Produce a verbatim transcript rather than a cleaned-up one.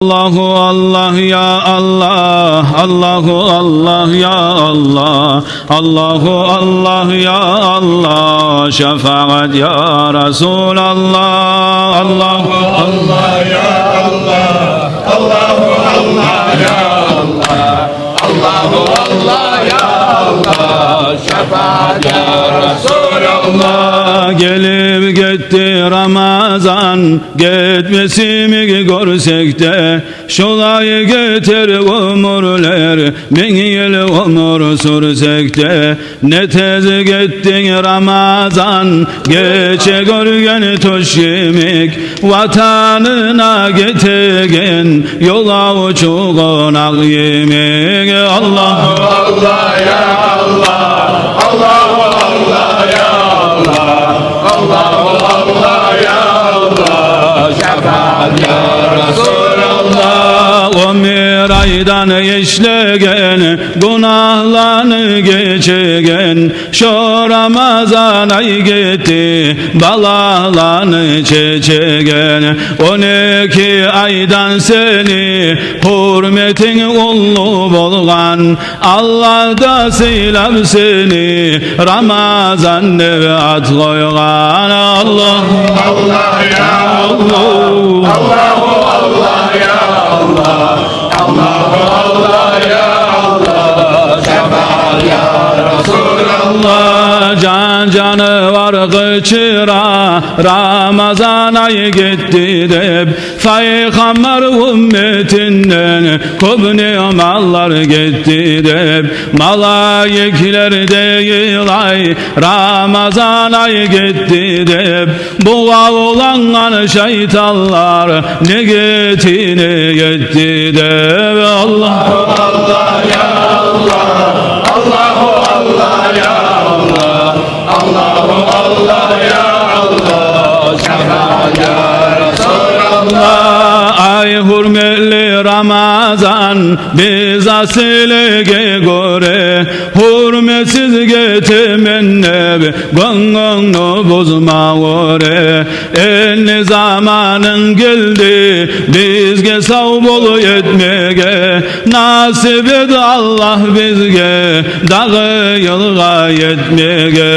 Аллагьу Аллагь, я Аллагь, Аллагьу Аллагь, я Аллагь, Аллагьу Аллагь, я Аллагь, шафагьат, я Расулаллагь. Аллагьу Аллагь, я Аллагь, Аллагьу Аллагь, я Аллагь, Аллагьу Аллагь, я Аллагь, шафагьат, я Расулаллагь. Гелип гетди Рамазан, гетмесимик гёрсек де, шулай гетер оьмюрлер, минг йыл оьмюр сюрсек де. Не тез гетдинг, Рамазан, гече гёрген тюш йимик, ватанына гетеген ёлавчу къонакъ йимик. Аллагьу Аллагь, я Аллагь, Аллагьу Аллагь, я Аллагь, Аллагьу Аллагь, я Аллагь, шафагьат, я Расулаллагь. Он бир айдан ишлеген, гюнагьланы гечеген, шо Рамазан ай гетди, балагьланы чечеген. Он эки айдан сени гьюрметинг уллу болгъан, Аллагь да сыйлап сени Рамазан деп ат къойгъан. Аллагьу Аллагь, я Аллагь, Аллагьу Аллагь, я Аллагь, Аллагьу Аллагь, я Аллагь, шафагьат, я Расулаллагь. Жан-жанывар къычыра, Рамазан ай гетди деп, Пайхаммар умметинден кёп ниъматлар гетди деп. Малайиклер де йылай, Рамазан ай гетди деп. Бугъавлангъан шайтанлар неге тине гетди деп. Аллагьу Аллагь, я Аллагь, Аллагьу Аллагь, я Аллагь, Аллагьу Аллагь, я Аллагь, шафагьат, я Расулаллагь. Ай, гьюрметли Рамазан, биз асилеге гёре, гьюрметсиз гетемен деп, гёнгюнгню бузма гёре. Энни заманынг гелди бизге сав бол этмеге. Насип эт, Аллагь, бизге дагъы йылгъа етмеге.